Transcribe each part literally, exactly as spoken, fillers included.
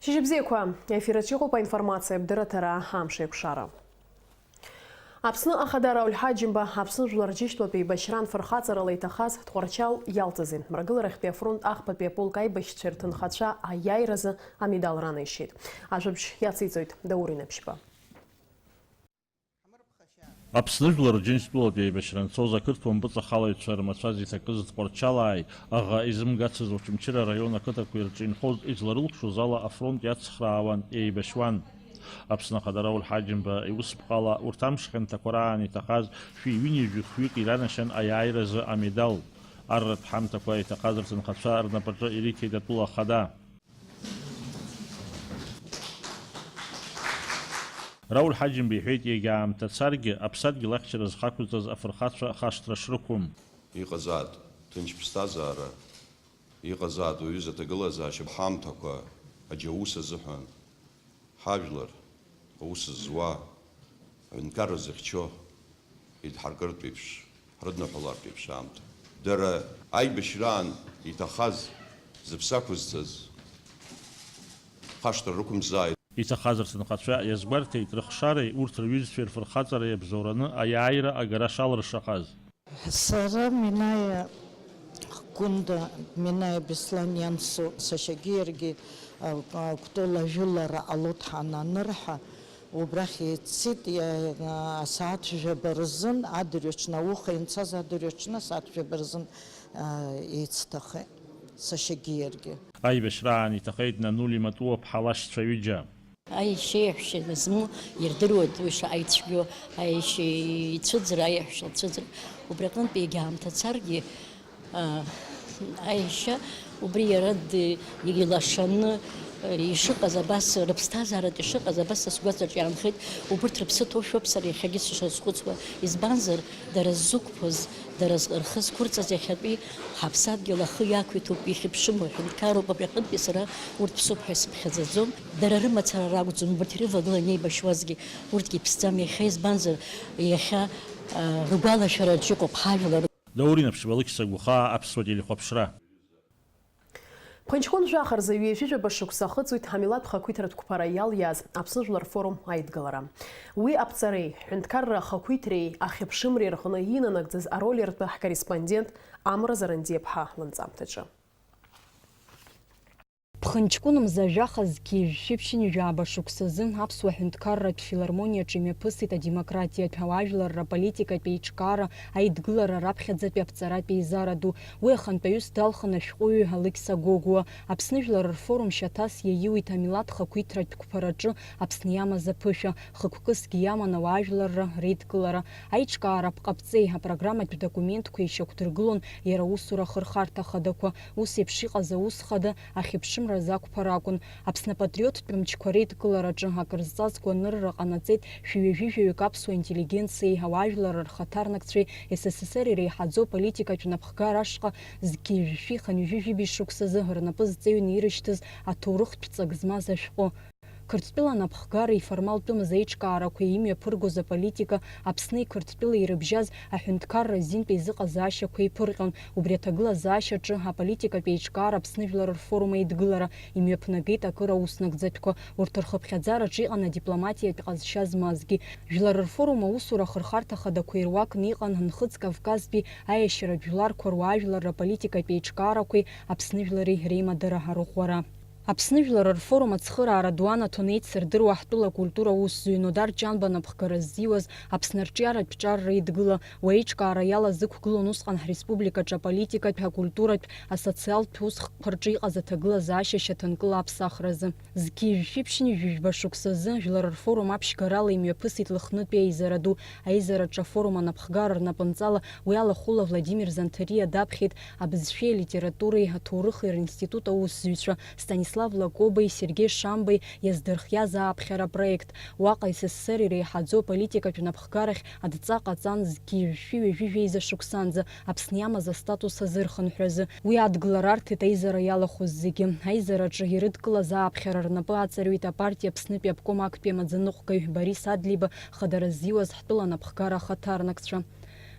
Шьыжьбзиақәа, ефир аҿы иҟоуп аинформациатә дырраҭара Амш еиқәшара. Аԥсны Ахада Рауль Ҳаџьымба Аԥсны Жәлар Џьынџьтәылатә еибашьраан фырхаҵарала иҭахаз Тҟәарчал иалҵызеи? Мрагыларахьтәи афронт ахԥатәи аполк аибашьцәеи рҭынхацәа аиааиразы амедал ранеишьеит. Ажәабжь иациҵоит Даур Инаԥшьба. Аԥсны Жәлар Џьынџьтәылатә еибашьра анцоз ақырҭуа мпыҵахалаҩцәа рмацәаз иҭакыз Тҟәарчалааи аӷа изымгацыз Очамчыра араион ақыҭақәеи рҿы инхоз изларылхшоз ала афронт иацхраауан, еибашьуан. Аԥсны Ахада Рауль Ҳаџьымба иусԥҟала урҭ амш хьанҭақәа раан иҭахаз шәи ҩынҩажәи хәҩык иранашьан аиааиразы амедал. Арратә ҳамҭақәа иҭахаз рҭынхацәа рнапаҿы ирыҭеит атәыла ахада. Рауль Ҳаџьымба иҳәеит, иагьа аамҭа царгьы, аԥсадгьыл ахьчара зхақәызҵаз афырхацәа хашҭра шрықәым. Иҟазаат ҭынч ԥсҭазаара, иҟазаат уаҩыз аҭагылазаашьа ҳамҭақәа, аџьаус азыҳәан, ҳажәлар, аус зуа, аҳәынҭқарра зыхьчо, идҳаркыртә еиԥш, ҳрыдныҳәалартә еиԥш аамҭа. Дара аибашьраан иҭахаз, зыԥсы ақәызҵаз, хашҭра рықәымзааит. Иҭахаз рҭынхацәа иазгәарҭеит, рыхшареи урҭ рҩызцәеи рфырхаҵареи иабзоураны аиааира агара шалыршахаз. Сара Минаиа Гәында, Минаиа Беслан иан су-, сашьагьы иаргьы, а, а, Кәтол ажәылара ҟалоит ҳәа ананырҳәа, убрахь еиццеит, иа-, асааҭ жәаба рзын, адырҩаҽны, ауха инцаз адырҩаҽны асааҭ жәаба рзын, а, еицҭахеит сашьагьы иаргьы. Аибашьраан иҭахеит Нанули Матуа-ԥҳа лашьцәа ҩыџьа. Аишьеи аҳәшьеи змоу ирдыруеит уи шаҟа ицәгьоу, аишьа ицәыӡра, аиаҳәшьа лцәыӡра. Убри аҟынтә егьаамҭа царгьы, аа, аишьа убри иара д-, илашаны, ишыҟаз абас, рыԥсҭазааратә ишыҟаз абас са сгәаҵаҿ иаанхеит. Убырҭ рыԥсы ҭоушәоуп сара иахьагьы сшазхәыцуа. Избанзар, дара ззықәԥоз, дара з-, рхы зқәырҵаз иахьатәи ҳаԥсадгьыл ахы иақәиҭуп, ихьыԥшыму ҳәынҭқарроуп, абри аҟынтәи сара урҭ ԥсуп ҳәа исыԥхьаӡаӡом. Дара рымацара ракәӡам, убарҭ ирывагыланы еибашьуазгьы урҭгьы ԥсӡам, иахьа избанзар, иахьа, а, ргәалашәараҿ иҟоуп ҳажәлар. Даур Инаԥшьба, Алықьса Гәыхаа, Аԥсуа телехәаԥшра. Ԥхынҷкәын жәаха рзы ҩажәижәаба шықәса ахыҵуеит ҳамилаҭ хақәиҭратә қәԥара иалиааз Аԥсны Жәлар Форум аидгылара. Уи аԥҵареи, ҳҳәынҭқарра ахақәиҭреи ахьыԥшымреи рҟны иинанагӡаз ароль ртәы ҳкорреспондент Амра Зарандиаԥҳа лынҵамҭаҿы. Ԥхынҷкәын мза жәаха зқьи жәшәи ԥшьынҩажәи жәаба шықәсазы Аԥсуа ҳәынҭқарратә филармониаҿы имҩаԥысит адемократиатә ауаажәларра аполитикатә еиҿкаара аидгылара раԥхьаӡатәи аԥҵаратә еизара ду. Уи ахантәаҩыс далхын ашәҟәыҩҩы Алықьса Гогәуа. Аԥсны Жәлар рфорум шьаҭас иаиуит амилаҭ хақәиҭратә қәԥараҿы Аԥсны иамаз аԥышәа, хықәкысгьы иаман ауаажәларра реидкылара. Аиҿкаара аԥҟаԥҵеи апрограмматә документқәеи ишьақәдыргылон иара аусура ахырхарҭа хадақәа. Ус еиԥш иҟаз аус хада ахьыԥшымра азы ақәԥара акәын. Аԥсны апатриоттә мчқәа реидкылараҿы акыр зҵазкуа анырра ҟанаҵеит шәи ҩажәи жәаҩык аԥсуа интеллигенциеи ауаажәларра рхаҭарнакцәеи С С С Р иреиҳаӡоу аполитикатә напхгара ашҟа зқьи жәшәи хынҩажәи жәибжь шықәсазы рнапы зҵаҩны ирышьҭыз аҭоурыхтә ҵак змаз ашәҟәы. Қырҭтәыла анапхгара иформалтәымыз аиҿкаарақәа имҩаԥыргоз аполитика Аԥсни Қырҭтәылеи ирыбжьаз аҳәынҭқарра азинтә еизыҟазаашьақәа еиԥырҟьон. Убри аҭагылазаашьаҿы аполитикатә еиҿкаара Аԥсны Жәлар рфорум аидгылара имҩаԥнагеит акыр аус нагӡатәқәа. Урҭ рхыԥхьаӡараҿы иҟан адипломатиатә ҟазшьа змазгьы. Жәлар рфорум аусура ахырхарҭа хадақәа ируакны иҟан Нхыҵ Кавказтәи аиашьаратә жәларқәа руаажәларра аполитикатә еиҿкаарақәеи Аԥсны жәлари реимадара арӷәӷәара. Аԥсны Жәлар рфорум ацхыраара ду анаҭон еицырдыруа ҳтәыла акультура аусзуҩы Нодар Ҷанба напхгара ззиуаз Аԥсны арҿиаратә ҿар реидгыла. Уи аиҿкаара иалазықәгылон усҟан ҳреспубликаҿы аполитикатә, акультуратә, асоциалтә усхкқәа рҿы иҟаз аҭагылазаашьа шьаҭанкыла аԥсахразы. Зқьи жәшәи ԥшьынҩажәи жәба шықәсазы Жәлар рфорум аԥшьгарала имҩаԥысит Лыхнытәи аизара ду. Аизараҿы афорум анапхгара рнапынҵала уи алахәыла Владимир Занҭариа даԥхьеит абызшәеи алитературеи аҭоурыхи ринститут аусзуҩцәа Станислав Лакобеи Сергеи Шамбеи иаздырхиаз ааԥхьара апроект. Уаҟа С С С Р иреиҳаӡоу аполитикатә напхгарахь адҵа ҟаҵан зқьи жәшәи ҩажәи жәеиза шықәсанӡа Аԥсны иамаз астатус азырхынҳәразы. Уи адгылара арҭеит аизара иалахәыз зегьы. Аизараҿы ирыдкылаз ааԥхьара рнапы аҵарҩит апартиа Аԥснытәи аобком актәи амаӡаныҟәгаҩ Борис Адлеиба хадара ззиуаз ҳтәыла анапхгара ахаҭарнакцәа.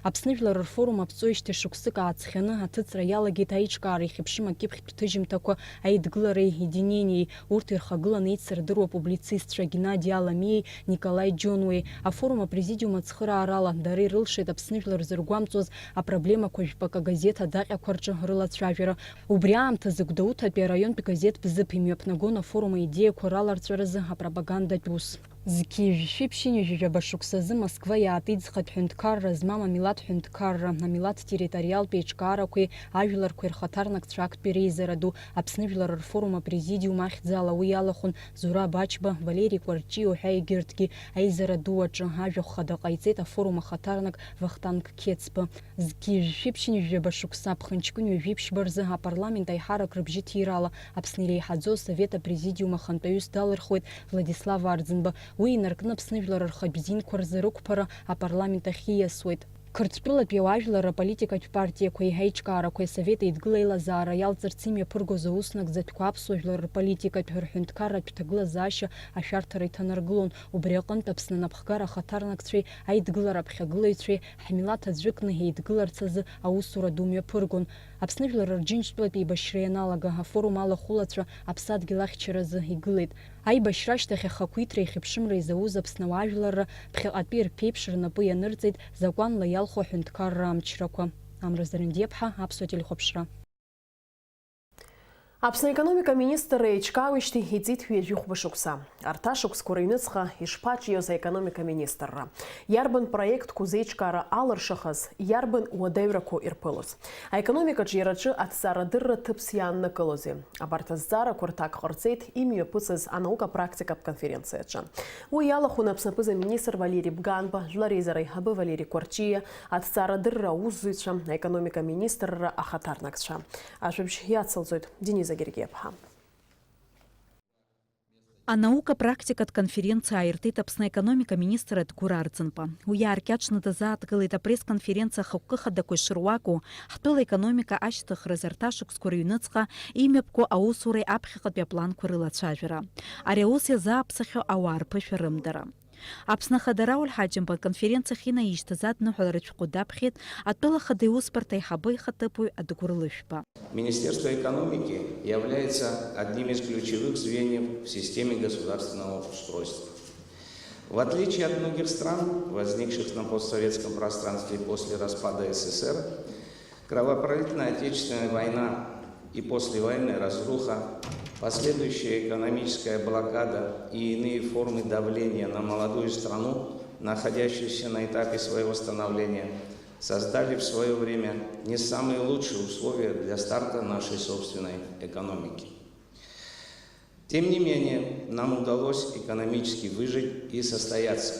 Аԥсны жәлар рфорум аԥҵоижьҭеи шықәсык ааҵхьаны аҭыҵра иалагеит аиҿкаареи хьыԥшым акьыԥхьтә ҭыжьымҭақәа Аидгылареи Единениеи. Урҭ ирхагыланы еицырдыруа апублицистцәа Геннади Аламиеи Николаи Џьонуеи. Афорум апрезидиум ацхыраарала дара ирылшеит Аԥсны жәлар зыргәамҵуаз апроблемақәа жәпак агазеҭ адаҟьақәа рҿы рылацәажәара. Убри аамҭазы Гәдоуҭатәи араионтә газеҭ Бзыԥ имҩаԥнагон афорум аидеиақәа раларҵәаразы апропагандатә ус. Зқьи жәшәи ԥшьынҩажәи жәаба шықәсазы Москва иаатит зхатә ҳәынҭқарра змам амилаҭ ҳәынҭқарра, амилаҭ территориалтә еиҿкаарақәеи ажәларқәеи рхаҭарнакцәа актәи реизара ду. Аԥсны жәлар рфорум апрезидиум ахьӡала уи иалахәын Зураб Ачба, Валери Кәарҷиа уҳәа егьырҭгьы. Аизара ду аҿы ажәахә хада ҟаиҵеит афорум ахаҭарнак Вахтанг Қьецба. Зқьи жәшәи ԥшьынҩажәи жәаба шықәса аԥхынҷкәын ҩажәи ԥшьба рзы апарламент аиҳарак рыбжьы ҭирала Аԥсны иреиҳаӡоу асовет апрезидиум ахантәаҩыс далырхуеит Владислав Арӡынба. Уи инаркны Аԥсны жәлар рхатә зинқәа рзы рықәԥара апарламент ахь ииасуеит. Қырҭтәылатәи ауаажәларра аполитикатә партиақәеи аиҿкаарақәеи асовет еидгыла аилазаара иалҵырц имҩаԥыргоз аус нагӡатәқәа аԥсуа жәлар рполитикатә, рҳәынҭқарратә ҭагылазаашьа ашәарҭара иҭанаргылон. Убри аҟынтә Аԥсны анапхгара ахаҭарнакцәеи аидгылара аԥхьагылаҩцәеи ҳмилаҭ аӡәыкны еидгыларц азы аусура ду мҩаԥыргон. Аԥсны жәлар рџьынџьтәылатә еибашьра ианалага, афорум алахәылацәа аԥсадгьыл ахьчаразы игылеит. Аибашьра ашьҭахь ахақәиҭреи ахьыԥшымреи зауз Аԥсны ауаажәларра ԥхьаҟатәи рԥеиԥш рнапы ианырҵеит закәанла иалху аҳәынҭқарра амчрақәа. Амра Зарандиаԥҳа, Аԥсуа телехәаԥшра. Аԥсны аекономика аминистрра еиҿкаауеижьҭеи иҵит ҩажәи хәба шықәса. Арҭ ашықәсқәа рыҩныҵҟа ишԥаҿиоз аекономика аминистрра? Иарбан проектқәоу зеиҿкаара алыршахаз, иарбан уадаҩрақәоу ирԥылоз? Аекономикаҿы иара аҿы аҭҵаарадырра ҭыԥс иааннакылозеи? Абарҭ азҵаарақәа рҭак ҟарҵеит имҩаԥысыз анаука практикатә конференциаҿы. Уи иалахәын Аԥсны аԥыза-министр Валери Бганба, Жәлар Реизара аиҳабы Валери Кәарҷиа, аҭҵаарадырра аусзуҩцәа, аекономика аминистрра ахаҭарнакцәа. Ажәабжь иацылҵоит Дениза Гергиаԥҳа. Анаука практикатә конференциа ааиртит Аԥсны аекономика министр Адгәыр Арӡынба. Уи иааркьаҿны дазааҭгылеит апресс-конференциа ахықәкы хадақәа ишыруаку, ҳтәыла аекономика ашьҭыхразы арҭ ашықәсқәа рыҩныҵҟа имҩаԥго аусуреи аԥхьаҟатәи апланқәа рылацәажәара, ари аус иазааԥсахьоу ауаа рԥышәа рымдара. Аԥсны Ахада Рауль Ҳаџьымба аконференциахь инаишьҭыз адныҳәаларатә шәҟәы даԥхьеит атәыла ахада иусбарҭа аиҳабы ихаҭыԥуаҩ Адгәыр Лышәба. Министерство экономики является одним из ключевых звеньев в системе государственного устройства. В отличие от многих стран, возникших на постсоветском пространстве после распада С С С Р, кровопролитная Отечественная война и послевоенная разруха, последующая экономическая блокада и иные формы давления на молодую страну, находящуюся на этапе своего становления, создали в свое время не самые лучшие условия для старта нашей собственной экономики. Тем не менее, нам удалось экономически выжить и состояться.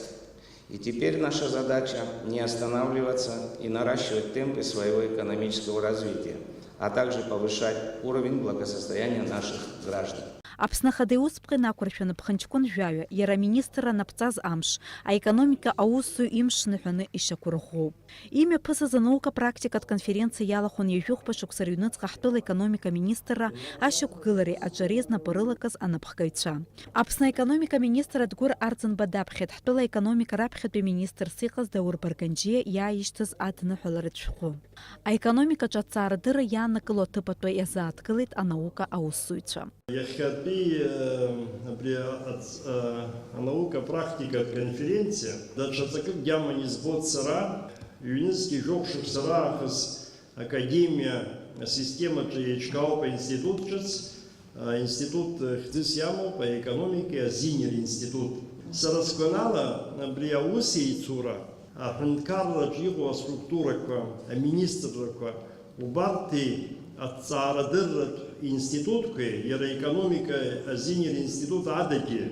И теперь наша задача не останавливаться и наращивать темпы своего экономического развития, а также повышать уровень благосостояния наших граждан. Аԥсны Ахада иусԥҟа инақәыршәаны ԥхынҷкәын жәаҩа, иара аминистрра анаԥҵаз амш, аекономика аусзуҩ имш ныҳәаны ишьақәырӷәӷәоуп. Имҩаԥысыз анаука практикатә конференциа иалахәын ҩажәи хәба шықәса рыҩныҵҟа ҳтәыла аекономика аминистрра ашьақәгылареи аҿареи знапы рылакыз анапхгаҩцәа. Аԥсны аекономика аминистр Адгәыр Арӡынба даԥхьеит ҳтәыла аекономика раԥхьатәи аминистрс иҟаз Даур Барганџьиа иааишьҭыз адныҳәаларатә шәҟәы. Аекономикаҿы аҭҵаарадырра иааннакыло аҭыԥ атәы иазааҭгылеит анаука аусзуҩцәа. Иахьатәи, э, абри ац-, э, анаука практикатә конференциа даҽа ҵакык гьаман избоит сара, ҩнызқьи жәохә шықәса раахыс академиа асистемаҿы еиҿкаауп аинститут ҿыц, аинститут хьӡыс иамоуп аекономикеи азинеи ринститут. Сара сгәанала, абри аусеицура аҳәынҭқарраҿы иҟоу аструктурақәа, аминистррақәа, убарҭи аҭҵаарадырратә институтқәеи, иара аекономика азинеи ринститут адагьы,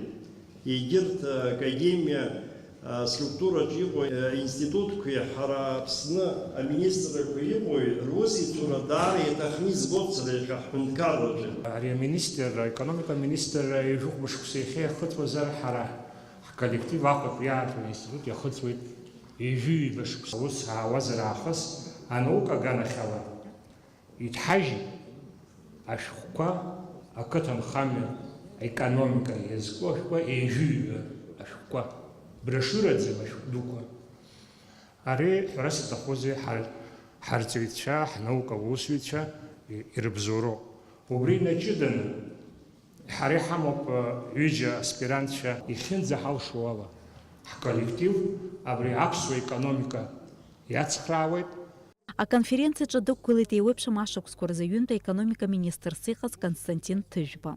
егьырҭ академиа аструктураҿы иҟоу аинститутқәеи ҳара Аԥсны аминистррақәа иҟоу русеицура даара иаҭахны избоит сара иахьа ҳҳәынҭқарраҿы. Ари аминистр, аекономика аминистрра ҩажәи хәба шықәса иахьа иахыҵуазар ҳара ҳколлектив Аҟәатәи иаарту аинститут иахыҵуеит ҩажәи ҩба шықәса. Ус аауазар аахыс анаука аганахьала иҭҳажьит ашәҟәқәа, ақыҭанхамҩа аекономика иазку ашәҟәқәа, ҩажәи ҩба ашәҟәқәа, брошюраӡам ашәҟә дуқәа. Ари, ҳәарас иҭахузеи, ҳар-, ҳарҵаҩцәа, ҳнаука аусзуҩцәа и-, ирыбзоуроуп. Убри инаҷыданы, ҳара иҳамоуп, э, ҩыџьа аспирантцәа. Ихьынӡаҳалшо ала, ҳколлектив абри аԥсуа економика иацхраауеит. Аконференциаҿы дықәгылеит еиуеиԥшым ашықәсқәа рзы аҩынтә аекономика министрс иҟаз Константин Ҭыжәба.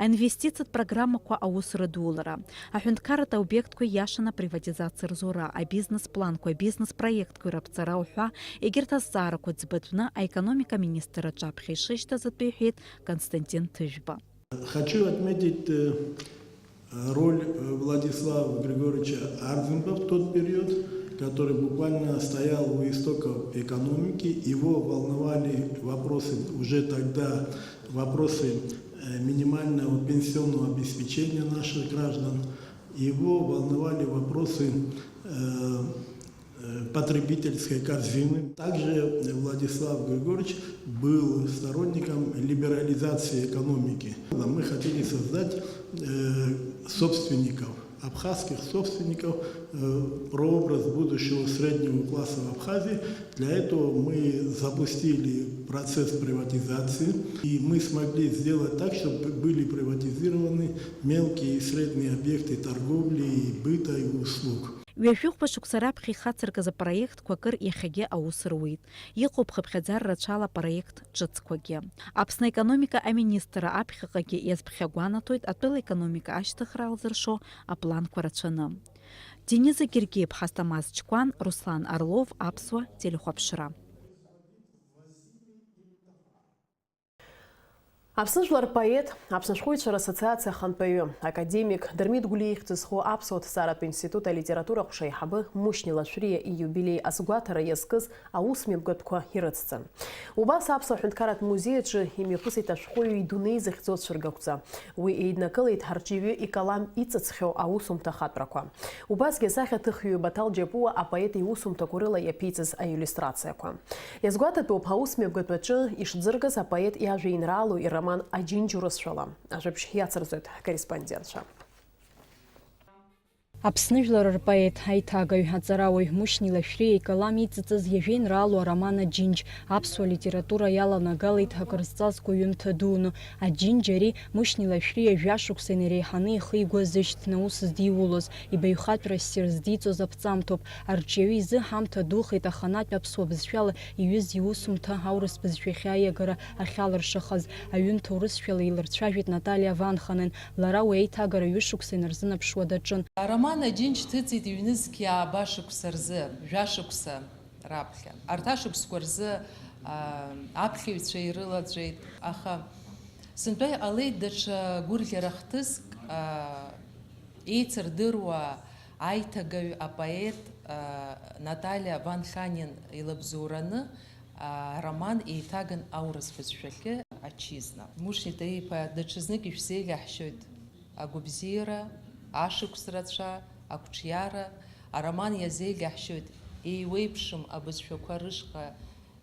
Аинвестициатә программақәа аус рыдулара, аҳәынҭқарратә обиектқәа ииашаны априватизациа рзура, абизнес-планқәеи абизнес-проектқәеи раԥҵара уҳәа, егьырҭ азҵаарақәа ӡбатәны аекономика министр аҿаԥхьа ишышьҭаз атәы иҳәеит Константин Ҭыжәба. Хочу отметить, э, роль, э, Владислава Григорьевича Арзенба в тот период, который буквально стоял у истоков экономики. Его волновали вопросы уже тогда, вопросы, э, минимального пенсионного обеспечения наших граждан. Его волновали вопросы, э, э, потребительской корзины. Также Владислав Григорьевич был сторонником либерализации экономики. Мы хотели создать, э, собственников, абхазских собственников, э, прообраз будущего среднего класса в Абхазии. Для этого мы запустили процесс приватизации, и мы смогли сделать так, чтобы были приватизированы мелкие и средние объекты торговли, и быта, и услуг. Ҩажәихәба шықәса раԥхьа ихацыркыз апроектқәа акыр иахьагьы аус руеит. Иҟоуп хыԥхьаӡара рацәала апроект ҿыцқәагьы. Аԥсны аекономика аминистрра аԥхьаҟагьы иазԥхьагәанаҭоит атәыла аекономика ашьҭыхра алзыршо апланқәа рацәаны. Дениза Гергиеԥҳа, Стамаз Чкәан, Руслан Орлов, Аԥсуа телехәаԥшра. Аԥсны жәлар рпоет, Аԥсны ашәҟәыҩҩцәа рассоциациа ахантәаҩы, академик Дырмит Гәлиа ихьӡ зху Аԥсуа ҭҵааратә институт алитература ҟәша аиҳабы Мушьни Лашәриа ииубилеи азгәаҭара иазкыз аусмҩаԥгатәқәа ирыцҵан. Убас Аԥсуа ҳәынҭқарратә музеи аҿы имҩаԥысит ашәҟәыҩҩы идунеи захьӡу ацәыргақәҵа. Уи еиднакылеит ҳарҿиаҩы икалам иҵыҵхьоу аусумҭа ахатәрақәа. Убасгьы асахьаҭыхҩы Баҭал Џьапуа апоет иусумҭақәа рыла иаԥиҵаз аиллиустрациақәа. Иазгәаҭатәуп, аусмҩаԥгатәаҿы ишӡыргаз апоет иажәеинраалоу ироман Аџьынџь урысшәала. Ажәабжь иацырҵоит ҳкорреспондентцәа. Аԥсны жәлар рпоет, аиҭагаҩ, аҵарауаҩ Мушьни Лашәриа икалам иҵыҵыз иажәеинраалоу ароман Аџьынџь аԥсуа литература иаланагалеит акыр зҵазкуа ҩымҭа дуны. Аџьынџь ари Мушьни Лашәриа жәашықәса инареиҳаны ихы игәы азышьҭны аус здиулоз, ибаҩхатәра ссир здиҵоз аԥҵамҭоуп. Арҿиаҩы изы ҳамҭа духеит аханатә аԥсуа бызшәала иҩыз иусумҭа аурыс бызшәахь аиагара ахьалыршахаз. Аҩымҭа урысшәала илырцәажәеит Наталиа Ванханен, лара уи аиҭагара ҩышықәса инарзынаԥшуа даҿын. Ароман Аџьынџь ҭыҵит ҩнызқь ааба шықәса рзы, жәашықәса раԥхьа. Арҭ ашықәсқәа рзы, аа, аԥхьаҩцәа ирылаҵәеит, аха сынтәа иҟалеит даҽа гәырӷьара хҭыск, аа, еицырдыруа аиҭагаҩ апоет, аа, Наталиа Ванханен илабзоураны, аа, ароман еиҭаган аурыс бызшәахьы аччизна. Мушьни Таиа-иԥа, даҽазнык ишәзеиӷьаҳшьоит агәабзиара, ашықәс рацәа, ақәҿиара, ароман иазеиӷьаҳшьоит еиуеиԥшым абызшәақәа рышҟа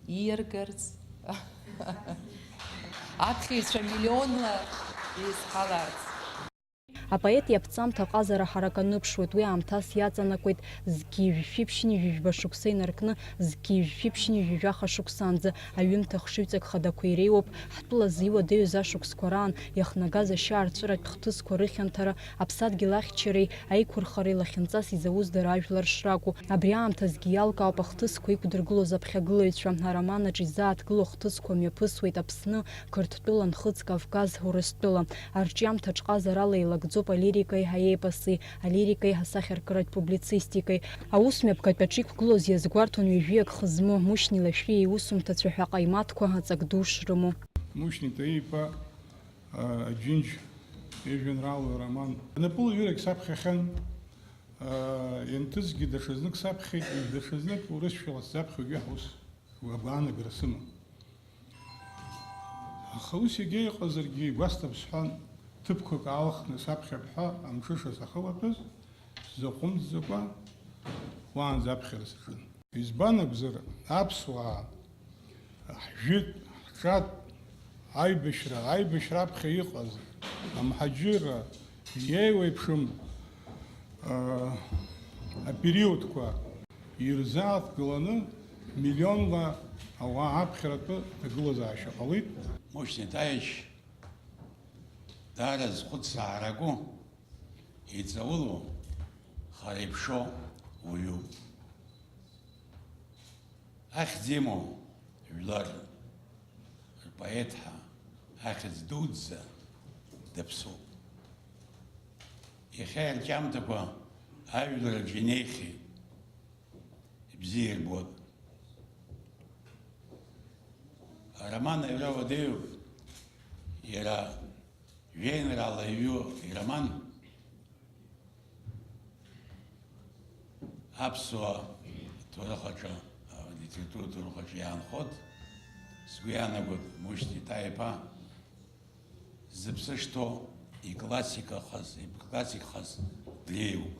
ииаргарц, аԥхьаҩцәа миллионла еизҳаларц. Апоет иаԥҵамҭа аҟазара ҳарак аныԥшуеит, уи аамҭас иаҵанакуеит, зқьи жәшәи ԥшьынҩажәи жәба шықәса инаркны, зқьи жәшәи ԥшьынҩажәи жәаха шықәсаанӡа аҩымҭа хшыҩҵак хадақәа иреиуоуп, ҳтәыла ззиуадаҩыз ашықәсқәа раан иахнагаз ашьаарҵәыратә хҭысқәа рыхьанҭара, аԥсадгьыл ахьчареи аиқәырхареи лахьынҵас изауз дара ажәлар шракәу. Абри аамҭазгьы иалкаауп ахҭысқәа иқәдыргылоз аԥхьагылаҩцәа. Ароман аҿы изааҭгылоу ахҭысқәа мҩаԥысуеит Аԥсны, Қырҭтәыла, Нхыҵ Кавказ, Урыстәыла. Арҿиамҭаҿ ҟазарала еилагӡоуп алирикеи аепоси, алирикеи асахьаркыратә публицистикеи. Аус мҩаԥгатәаҿы иқәгылоз иазгәарҭон ҩажәиак хы змоу Мушьни Лашәриа иусумҭацәа ҳәа ҟаимаҭқәа аҵак ду шрымоу. Мушьни Таиа-иԥа, а, Аџьынџь ижәеинраала роман. Напылаҩырак саԥхьахьан, а, ианҭыҵгьы даҽазнык саԥхьеит, даҽазнык урысшәала сзаԥхьогьы ҳус агәаанагара сымам. Аха ус егьа иҟазаргьы, игәасҭап сҳәан, ҭыԥқәак аалхны саԥхьап ҳәа амҽыша сахылатәаз, сзаҟәымҵӡакәа уаанӡа аԥхьара саҿын. Избан акәзар, аԥсуаа ҳжәытә, ҳҿатә, аибашьра, аибашьра аԥхьа иҟаз, амҳаџьырра, иеиуеиԥшым, аа, апериодқәа, Ирзааҭгыланы миллионла ауаа аԥхьаратәы ҭагылазаашьа ҟалеит. Мушьни Таич даара зхәыцаараку, иҵаулоу, хара иԥшоу уаҩуп. Ахьӡ имоу жәлар рпоет ҳәа ахьӡ дуӡӡа даԥсоуп. Иахьа ирҿиамҭақәа ажәлар рҿы инеихьеит. Ибзиа ирбоит. Ароман аҩра уадаҩуп, иара жәеинраала иҩу ироман аԥсуа ҭоурых аҿы, алитературатә ҭоурых аҿы иаанхоит. Сгәы иаанагоит, Мушьни Таиа-иԥа зыԥсы шҭоу иклассикахаз, иклассикхаз дреиуоуп.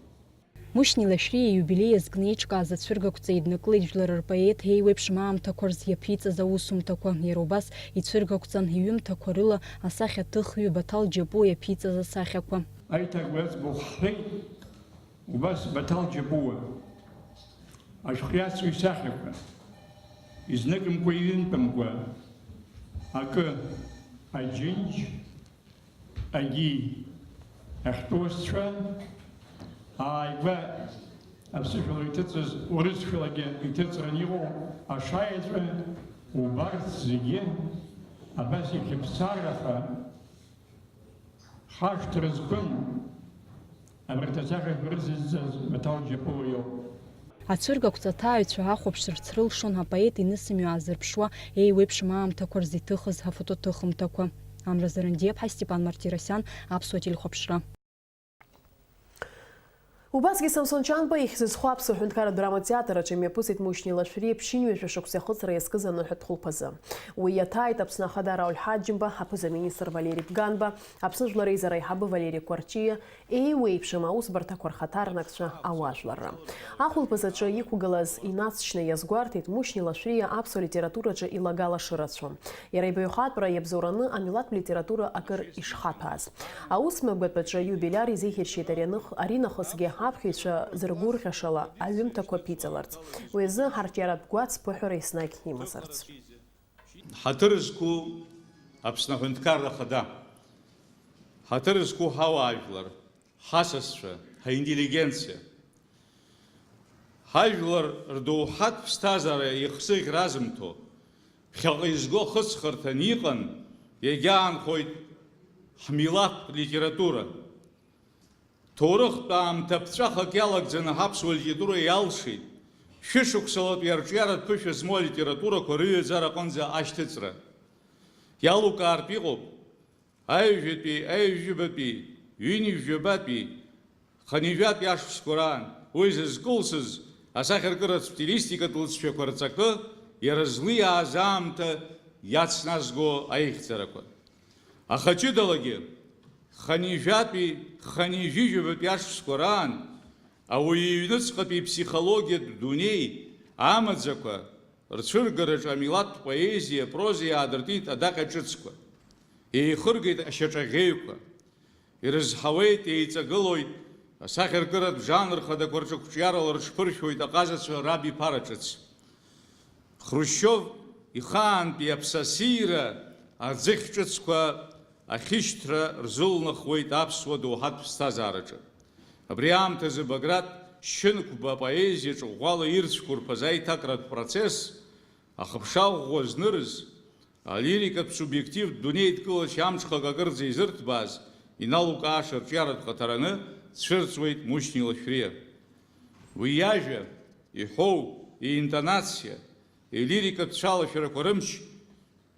Мушьни Лашәриа ииубилеи азкны еиҿкааз ацәыргақәҵа еиднакылеит жәлар рпоет еиуеиԥшым аамҭақәа рзы иаԥиҵаз аусумҭақәа. Иара убас ицәыргақәҵан иҩымҭақәа рыла асахьаҭыхҩы Баҭал Џьапуа иаԥиҵаз асахьақәа. Аиҭагәа аӡбахә ҳҳәеит, убас Баҭал Џьапуа. Ашәҟәы иацу исахьақәа, изныкымкәа-иҩынтәымкәа, акы, аџьынџь, агьи, ахьтәы усцәа, ааигәа аԥсышәала иҭыҵыз, урысшәалагьы иҭыҵран иҟоу ашаеҵәа, убарҭ зегьы абас ихьыԥсаараха, хашҭра зқәым, абарҭ асахьақәа рыцызҵаз Баҭал Џьапуа иоуп. Ацәыргақәҵа аҭааҩцәа ахәаԥшырц рылшон апоет инысымҩа аазырԥшуа еиуеиԥшым аамҭақәа рзы иҭыхыз афотоҭыхымҭақәа. Амра Зарандиаԥҳа, Степан Мартиросиан, Аԥсуа телехәаԥшра. Убасгьы Самсон Чанба ихьӡ зху Аԥсуа ҳәынҭқарратә драматеатр аҿы имҩаԥысит Мушьни Лашәриа ԥшьынҩажәа шықәса иахыҵра иазкыз аныҳәатә хәылԥазы. Уи иаҭааит Аԥсны Ахада Рауль Ҳаџьымба, аԥыза-министр Валери Бганба, Аԥсны жәлар реизара аиҳабы Валери Кәарҷиа, еиуеиԥшым аусбарҭақәа рхаҭарнакцәа ауаажәларра. Ахәылԥаз аҿы иқәгылаз инацшьны иазгәарҭеит Мушьни Лашәриа аԥсуа литератураҿы илагала шырацәоу. Иара ибаҩхатәра иабзоураны амилаҭтә литература акыр ишхаҭәааз. Аус мҩаԥгатәаҿы иубилиар изеиӷьаршьеит ари аных-, аринахысгьы аԥхьаҩцәа зыргәырӷьашала аҩымҭақәа ԥиҵаларц. Уи азы ҳарҿиаратә гәац ԥыҳәара еснагь имазарц. Ҳаҭыр зқәу Аԥсны Аҳәынҭқарра Ахада, ҳаҭыр зқәу ҳауаажәлар, ҳасасцәа, ҳинтеллигенциа, ҳажәлар рдоуҳатә ԥсҭазаара ихсыӷьра азымҭо, ԥхьаҟа изго ахыҵхырҭан иҟан, иагьаанхоит ҳмилаҭтә литература. Ҭоурыхтә аамҭа ԥҵәахак иалагӡаны ҳаԥсуа литература иалшеит. Шәышықәсалатәи арҿиаратә ԥышәа змоу алитературақәа рыҩаӡара аҟынӡа ашьҭыҵра. Иалукаартә иҟоуп аҩажәатәи, аҩажәибатәи, ҩынҩажәабатәи, хынҩажәатәи ашықәсқәа раан уи зызкылсыз асахьаркыратә стилистикатә лҵшәақәа рҵакы иара злиааз аамҭа иацназго аихьӡарақәа. Аха ҷыдалагьы, хынҩажәатәи, хынҩажәижәабатәи ашықәсқәа раан ауаҩы иҩныҵҟатәи иԥсихологиатә дунеи амаӡақәа рцәыргараҿы амилаҭтә поезиеи апрозеи иаадыртит адаҟьа ҿыцқәа, еихыргеит ашьаҿаӷьеҩқәа, ирызҳауеит, еиҵагылоит, асахьаркыратә жанр хадақәа рҿы қәҿиарала рыҽԥыршәоит аҟазацәа рабиԥара ҿыц. Хрушьчов ихаантәи аԥсасира аӡыхь ҿыцқәа ахьышьҭра рзылнахуеит аԥсуа доуҳатә ԥсҭазаараҿы. Абри аамҭазы Баграт Шьынқәба апоезиаҿы ӷәӷәала ирцәқәырԥаз аиҭакратә процесс, ахыԥша ӷәӷәа знырыз, алирикатә субиективтә дунеидкылашьа амҽхак акырӡа изырҭбааз, иналукааша рҿиаратә хаҭараны дцәырҵуеит Мушьни Лашәриа. Уи иажәа, иҳәоу, иинтонациа, илирикатә цәалашәарақәа рымч,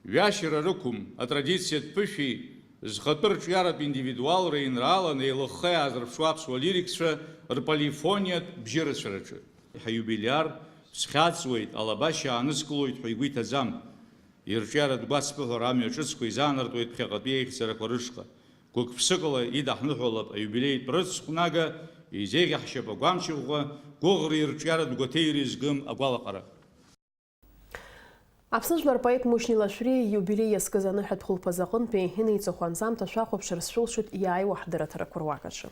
ҩашьара рықәым, атрадициатә ԥышәеи зхатәы рҿиаратә индивидуалра еинрааланы еилыхха иаазырԥшуа аԥсуа лирикцәа рполифониатә бжьырацәараҿы. Ҳаиубилиар ԥсхьаҵуеит, алабашьа аанызкылоит ҳәа игәы иҭаӡам. Ирҿиаратә гәацԥыҳәара амҩа ҿыцқәа изаанартуеит ԥхьаҟатәи аихьӡарақәа рышҟа. Гәык-ԥсыкала идаҳныҳәалап аиубилеитә рыцхәнага, изеиӷьаҳшьап агәамч ӷәӷәа, гәыӷреи рҿиаратә гәаҭеиреи згым агәалаҟара. Аԥсны жәлар рпоет Мушьни Лашәриа ииубилеи иазкыз аныҳәатә хәылԥазы аҟынтәи инеиҵыху анҵамҭа шәахәаԥшыр сшәылшоит иааиуа ҳдырраҭарақәа руак аҿы.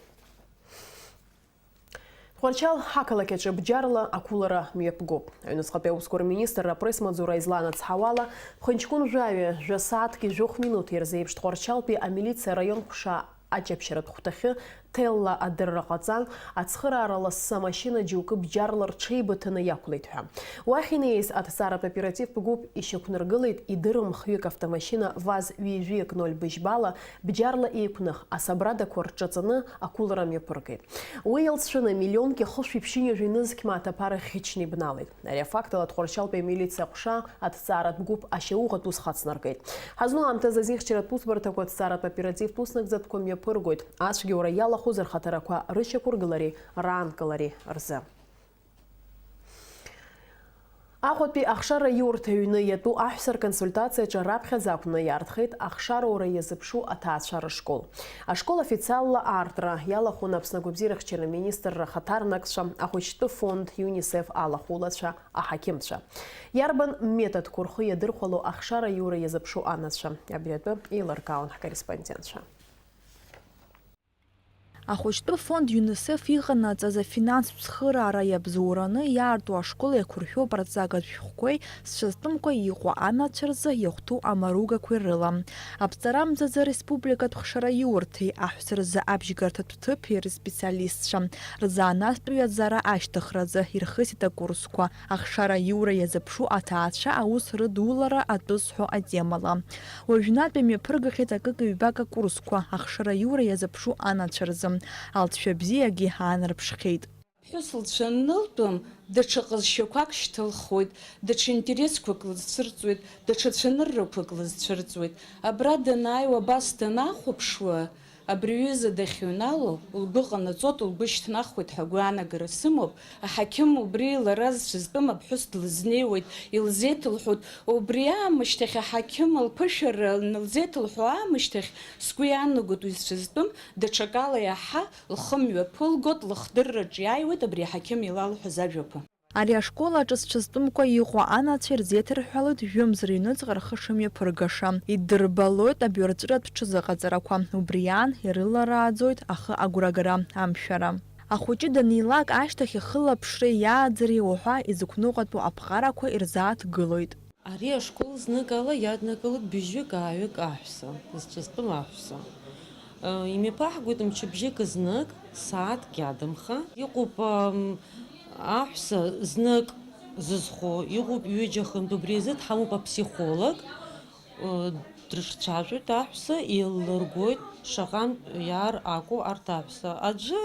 Тҟәарчал ақалақь аҿы бџьарла ақәылара мҩаԥгоуп. Аҩныҵҟатәи аусқәа рминистрра апресс-маҵзура излаанацҳауала, ԥхынҷкәын жәаҩа жәа сааҭки жәохә минуҭи рзы еиԥш Тҟәарчалтәи амилициа араион ҟәша аҷаԥшьаратә хәҭахьы ҭелла адырра ҟаҵан, ацхыраара лассы амашьына џьоукы бџьарла рҽеибыҭаны иақәлеит ҳәа. Уахь инеиз аҭҵааратә оперативтә гәыԥ ишьақәнаргылеит идырым хҩык автомашьына ВАЗ ҩажәи ноль быжьбала бџьарла еиқәных асабрадақәа рҿаҵаны ақәылара мҩаԥыргеит. Уи иалҵшәаны миллионки хышәи ԥшьынҩажәи нызқь мааҭ аԥара хьычны ибналеит. Ари афакт ала Тҟәарчалтәи амилициа аҟәша аҭҵааратә гәыԥ ашьаухатә усхацнаргеит. Ҳазну аамҭазы азинхьчаратә усбарҭақәа аҭҵааратә оперативтә уснагӡатәқәа мҩаԥыргоит, ацәгьоура иалахәыз рхаҭарақәа рышьақәыргылареи раанкылареи рзы. Аҟәатәи ахшара иурҭ аҩны иатәу аҳәса рконсультациаҿы раԥхьаӡа акәны иаартхеит ахшароура иазыԥшу аҭаацәа рышкол. Ашкол официалла аартра иалахәын Аԥсны агәабзиарахьчара министрра ахаҭарнакцәа, ахәыҷтәы фонд ЮНИСЕФ алахәылацәа, аҳақьымцәа. Иарбан методқәа рхы иадырхәало ахшара аиура иазыԥшу анацәа? Абри атәы еилыркаауан ҳкорреспондентцәа. Ахәыҷтәы фонд ЮНИСЕФ иҟанаҵаз афинанстә цхыраара иабзоураны иаарту ашкол еиқәыршәоуп арҵагатә шәҟәқәеи зцәазтәымкәа иҟоу анацәа рзы иахәҭоу амаругақәеи рыла. Аԥҵара мҵаӡа республикатә хшара иурҭеи аҳәса рзы абжьгарҭатә ҭыԥи рспециалистцәа рзанааҭтәи аӡара ашьҭыхразы ирхысит акурсқәа, ахшара аиура иазыԥшу аҭаацәа аус рыдулара атәы зҳәо атемала. Уажәнатә имҩаԥыргахьеит акык-ҩбак акурсқәа, ахшара аиура иазыԥшу анацәа рзы. Алҵшәа бзиагьы аанарԥшхьеит. Ԥҳәыс лцәа анылтәым, даҽа ҟазшьақәак шьҭылхуеит, даҽа интересқәак лызцәырҵуеит, даҽа цәаныррақәак лызцәырҵуеит. Абра данааиуа абас данахәаԥшуа, абри аҩыза дахьыҩнало, лгәы ҟанаҵоит, лгәы шьҭнахуеит ҳәа агәаанагара сымоуп. Аҳақьым убри лара зцәызтәым аԥҳәыс длызнеиуеит, илзеиҭылҳәоит. Убри аамышьҭахь аҳақьым лԥышәара анылзеиҭылҳәо аамышьҭахь, сгәы иаанагоит уи зцәызтәым, даҽакала иаҳа лхы мҩаԥылгоит, лыхдырраҿ иааиуеит абри аҳақьым илалҳәаз ажәақәа. Ари ашкол аҿы зцәызтәымкәа иҟоу анацәа ирзеиҭарҳәалоит жәымз рыҩныҵҟа рхы шымҩаԥыргаша. Иддырбалоит абаҩрҵәыратә ҽазыҟаҵарақәа. Убри аан, ирыларааӡоит ахы агәрагара, амшәара. Ахәыҷы данилак ашьҭахь ихылаԥшреи иааӡареи уҳәа изықәныҟәатәу аԥҟарақәа ирзааҭгылоит. Ари ашкол зныкала иаднакылоит быжьҩык-ааҩык аҳәса, зцәызтәым аҳәса. Э, имҩаԥаҳгоит мчыбжьык знык, сааҭк иадамха. Иҟоуп, ам, аҳәса знык зызхо, иҟоуп ҩыџьа хынтә, убри азы дҳамоуп аԥсихолог. Э, дрыҿцәажәоит аҳәса, еиллыргоит, шаҟантә иаар акәу арҭ аҳәса. Аӡәы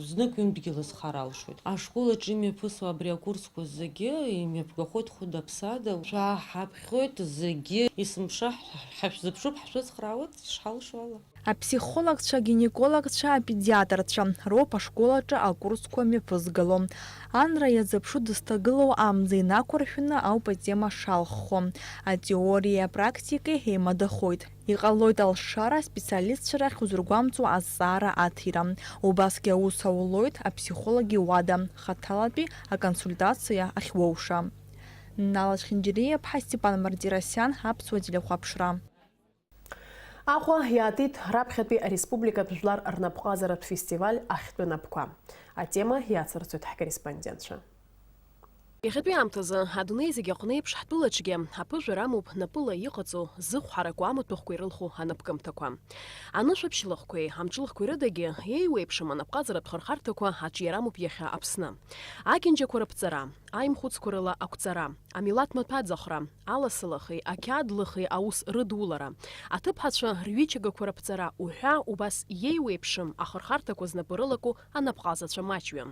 знык ҩынтәгьы лызхар алшоит. Ашкол аҿы имҩаԥысуа абри акурсқәа зегьы имҩаԥгахоит хәыда-ԥсада. Шәааҳаԥхьоит зегьы, есымша ҳ-, ҳашәзыԥшуп, ҳшәыцхраауеит ишҳалшо ала. Аԥсихологцәа, агинекологцәа, апедиатрцәа роуп ашкол аҿы акурсқәа мҩаԥызгало. Анра иазыԥшу дызҭагылоу амза инақәыршәаны ауп атема шалххо. Атеориеи апрактикеи еимадахоит. Иҟалоит алшара, аспециалистцәа рахь узыргәамҵуа азҵаара аҭира. Убасгьы аус аулоит аԥсихолог иуада, хаҭалатәи аконсультациа ахьуоуша. Нала Чхинџьириа-ԥҳа, Степан Мартиросиан, Аԥсуа телехәаԥшра. Аҟәа иаатит раԥхьатәи ареспубликатә жәлар рнапҟазаратә фестиваль Ахьтәы напқәа. Атема иацырҵоит ҳкорреспондентцәа. Иахьатәи аамҭазы адунеи зегь аҟны еиԥш ҳтәылаҿгьы аԥыжәара амоуп напыла иҟаҵоу зыхә ҳаракуа амаҭәахәқәа ирылху анапкымҭақәа. Анышәаԥшьлыхқәеи амҿлыхқәеи рыдагьы еиуеиԥшым анапҟазаратә хырхарҭақәа аҿиара амоуп иахьа Аԥсны. Акьанџьақәа рыԥҵара, аимхәыцқәа рыла ақәҵара, амилаҭ маҭәа аӡахра, аласалахеи ақьаад лыхеи аус рыдулара, аҭыԥҳацәа рҩычагақәа рыԥҵара уҳәа убас иеиуеиԥшым ахырхарҭақәа знапы рылаку анапҟазацәа маҷҩым.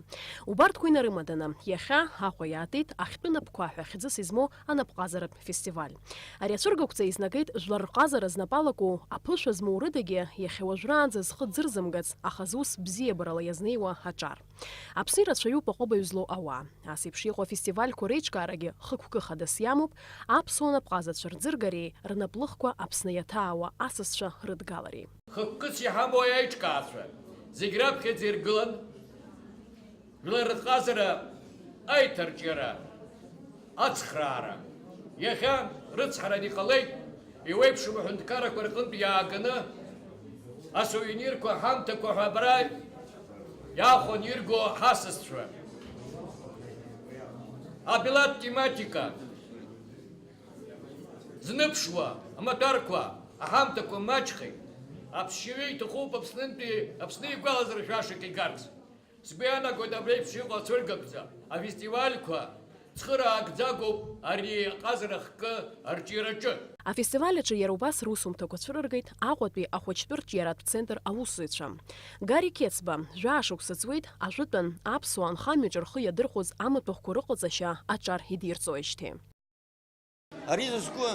Убарҭқәа инарымаданы, иахьа Аҟәа иаатит Ахьтәы напқәа ҳәа хьӡыс измоу анапҟазаратә фестиваль. Ари ацәыргақәҵа изнагеит жәлар рҟазара знапы алаку аԥышәа змоу рыдагьы иахьа уажәраанӡа зхы дзырзымгац, аха зус бзиабарала иазнеиуа аҿар. Аԥсны ирацәаҩуп аҟәыбаҩ злоу ауаа. Ас еиԥш иҟоу афестивальқәа реиҿкаарагьы хықәкы хадас иамоуп аԥсуа напҟазацәа рӡыргареи рнаплыхқәа Аԥсны иаҭаауа асасцәа рыдгалареи. Хықәкыс иҳамоу аиҿкаацәа зегь раԥхьаӡа иргылан жәлар рҟазара аиҭарҿиара, ацхраара. Иахьа рыцҳаран иҟалеит, еиуеиԥшым аҳәынҭқаррақәа рҟынтә иааганы асувенирқәа, аҳамҭақәа ҳәа абра Иаахәаны ирго ҳасасцәа. Абилаҭ тематика. Зныԥшуа, амаҭәарқәа, аҳамҭақәа маҷхеит. Аԥсшьаҩы иҭахуп Аԥснынтәи Аԥсны игәалазыршәашак игарц. Сгәы иаанагоит абри еиԥш иҟоу ацәыргақәҵа, афестивальқәа цхыраагӡагоуп ари аҟазара хкы арҿиараҿы. Афестиваль аҿы иара убас русумҭақәа цәырыргеит Аҟәатәи ахәыҷтәы рҿиаратә центр аусзуҩцәа. Гари Қьецба, жәаа шықәса ҵуеит ажәытәан аԥсуаа анхамҩаҿы рхы иадырхәоз амаҭәахәқәа рыҟаҵашьа аҿар идирҵоижьҭеи. Ари зызку,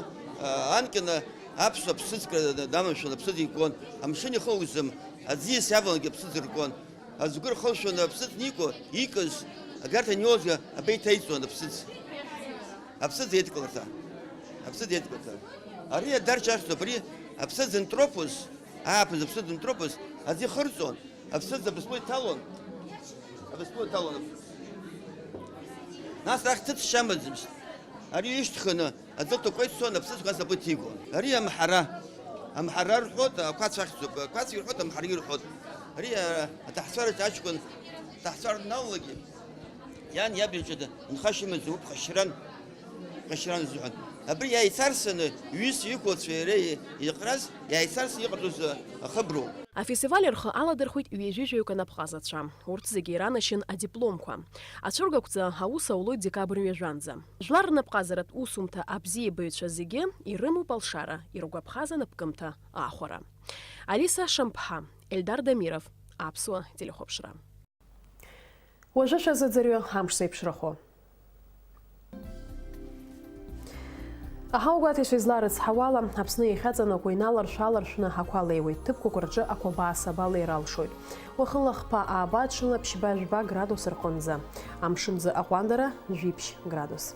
а, анкьа аԥсуа ԥсыӡкра дамамшәан аԥсыӡ икуан, амшын ихылгӡом, аӡиас иавалангьы аԥсыӡ ркуан. Азгәыр хылшәаны аԥсыӡ никәа, икыз, агарҭа аниоуазгьы абеиҭа иҵуан аԥсыӡ. Аԥсыӡ еидкыларҭа. Аԥсыӡ еидкыларҭа. Ари адарч ахьӡуп, ари аԥсыӡ антропус, ааԥыз аԥсыӡ антропус, аӡы ихырҵон, аԥсыӡ абызпо иҭалон. Абызпо иҭалон аԥсыӡ. Нас рахь ҭыԥ шамаӡамызт. Ари ишьҭханы, аӡы ҭакәа ицон, аԥсыӡ кәац апы ҭигон. Ари амҳара. Амҳара рҳәоит, ақәацә ахьӡуп. Ақәацә ирҳәоит, амҳара ирҳәоит. Ари, а, аҭаҳцәараҿы аҷкәын, аҭаҳцәара дналалакгьы, иан иаб иҿы нхашьа имаӡам, уи ԥхашьаран, ԥхашьаран изыҳәан. Абри иааицарсаны, иҩызцәа иқәлацәа иара иҟраз, иааицарсны иҟарҵоз ахыброуп. Афестиваль рхы аладырхәит ҩажәи жәаҩык анапҟазацәа. Урҭ зегьы иранашьан адипломқәа. Ацәыргақәҵа аус аулоит декабр ҩажәанӡа. Жәлар рнапҟазаратә усумҭа абзиабаҩцәа зегьы ирымоуп алшара, иргәаԥхаз анапкымҭа аахәара. Алиса Шамԥҳа, Эльдар Дамиров, Аԥсуа телехәаԥшра. Уажәы шәазыӡырҩы амш зеиԥшрахо. Аҳауагәаҭаҩцәа изларыцҳауала, Аԥсны иахьаҵанакуа иналаршә-ааларшәны ақәа леиуеит, ҭыԥқәак рҿы ақәабаа-сабаа леира алшоит. Уахынла хԥа ааба, ҽынла ԥшьба-жәба градус рҟынӡа. Амшын аӡы аҟәандара жәиԥшь градус.